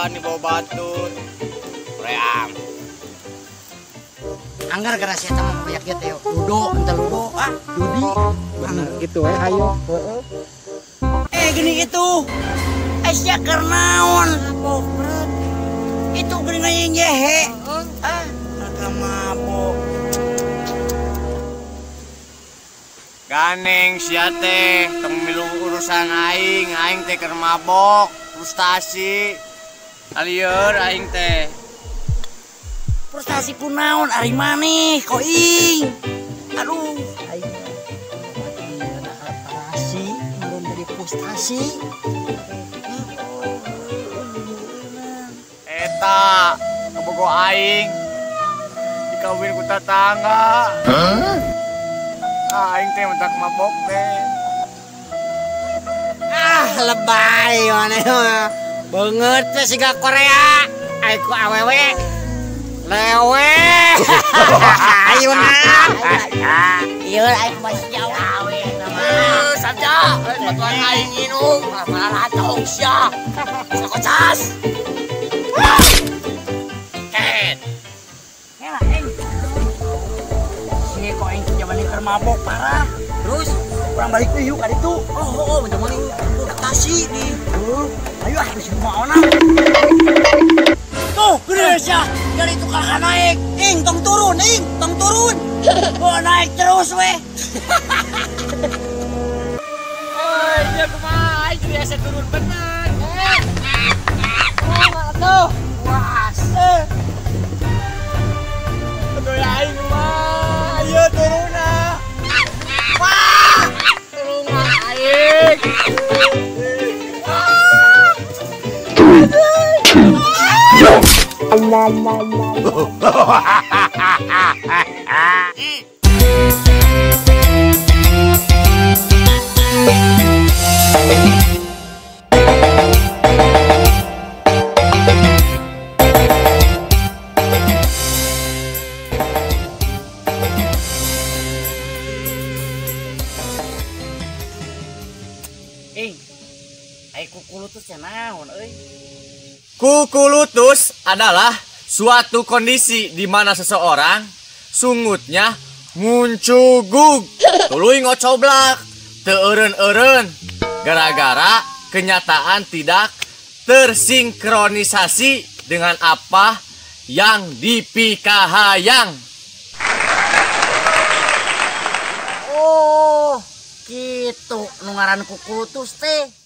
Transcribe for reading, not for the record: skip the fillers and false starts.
Mabokan di bawah batur. Ream. Anggar gara sia mah banyak ieu teh. Ludo, entar ludo ah, judi. Bener gitu we ayo. Heeh. Gini itu. Sia keur naon? Itu geuning nyehe. Ah, raka mabok. Ganeng sia teh, tong milu urusan aing, aing teh keur mabok, frustasi. Alieur aing teh. Frustasi kunaon ari maneh koing. Aduh, aing mati meureun jadi frustasi. Eta kabogo aing dikawin ku tatangga. Hah? Ah, aing teh mentak mabok teh. Ah, lebay maneh mah. Beungeut teh siga Korea. Ai ku awewe. Lewe. Ayo nah. Ieu aing masih jauh awe nama. Saja, batuan aing inung, malah racong sia. Sakocas. Ket. Hela aing. Si kok aing jaman keur mabok parah. Terus urang balik deui yuk ka ditu. Oh, jaman kasih di. Ayo ah geus kumaha. Tuh, gede sia. Dari tukang naik. Ing tong turun, ing tong turun. Oh, naik terus weh. Oi, dia kumaha? Aing biasa turun bener. Oh, tuh. Was. Aduh, aing mah. Ayo turun ah. Wah, turun aing. 3, 2, 1. Ai kukulutus teh naon euy? Kukulutus adalah suatu kondisi di mana seseorang sungutnya muncugug, tuluy ngocoblak, teu eureun-eureun gara-gara kenyataan tidak tersinkronisasi dengan apa yang dipikahayang. Oh, gitu nu ngaran kukulutus teh.